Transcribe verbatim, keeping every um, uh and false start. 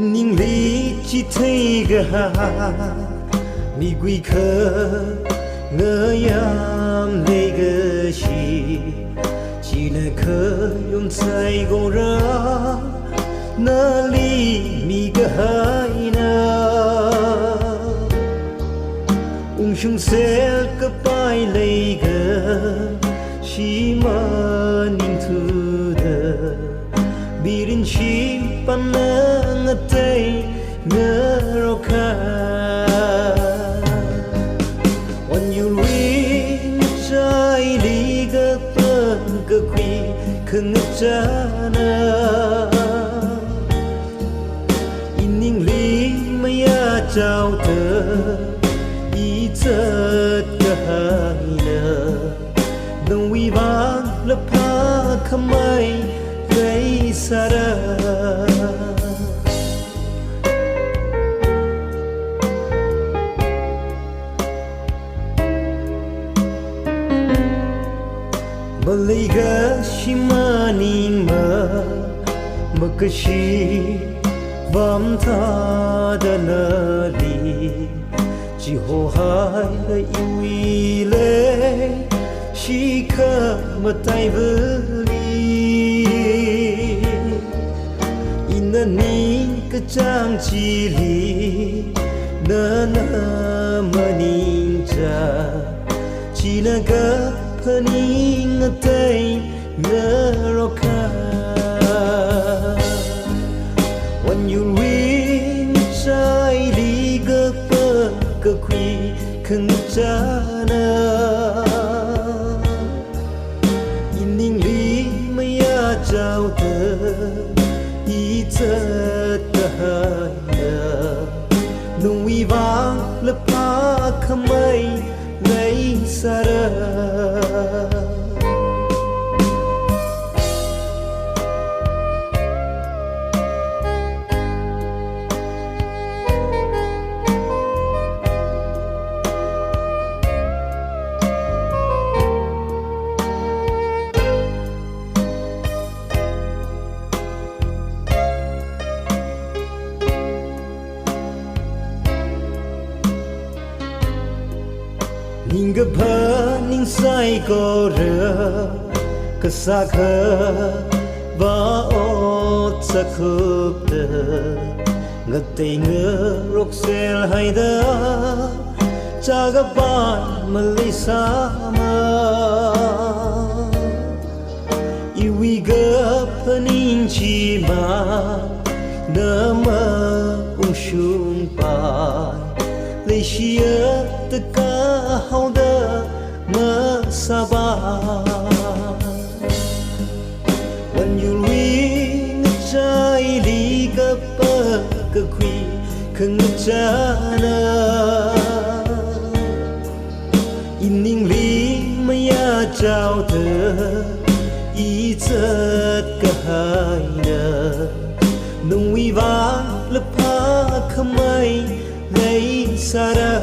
Ningli chithei kahai, migui kha ngayam leikashi, china kha yonsai gora, nali mi kahaina. Ungshung sel kapai leikashi maningthuda, mirin shimpanna ngatei ngarokha. Wanyulwui ngachaili kapang kakhui khangachana, iningli mayachaoda izat kahaina, nawui vang lapha khamei leisāra. Maleikashi maningma, makashi vamthāda nali, chihohaila iwui leishi khamataiva̱li. Ina ningkachāng chili, nana maningchā, china kaphaning ngatei ngarokha. Wanyulwui ngachaili kapang kakhui khangachana, iningli mayachaoda izat kahaina, nawui vang lapha khamei leisāra. Ningkaphaning saikora kasā khavā ot sākupta, ngatei ngarok selhaida, chākapai maleisāma. Iwui kaphaning chimang na maungshungpai, leishiya taka haoda masāpai. Wanyulwui ngachaili kapang kakhui khangachana, iningli mayachaoda izat kahaina, nawui vang lapha khamei leisāra.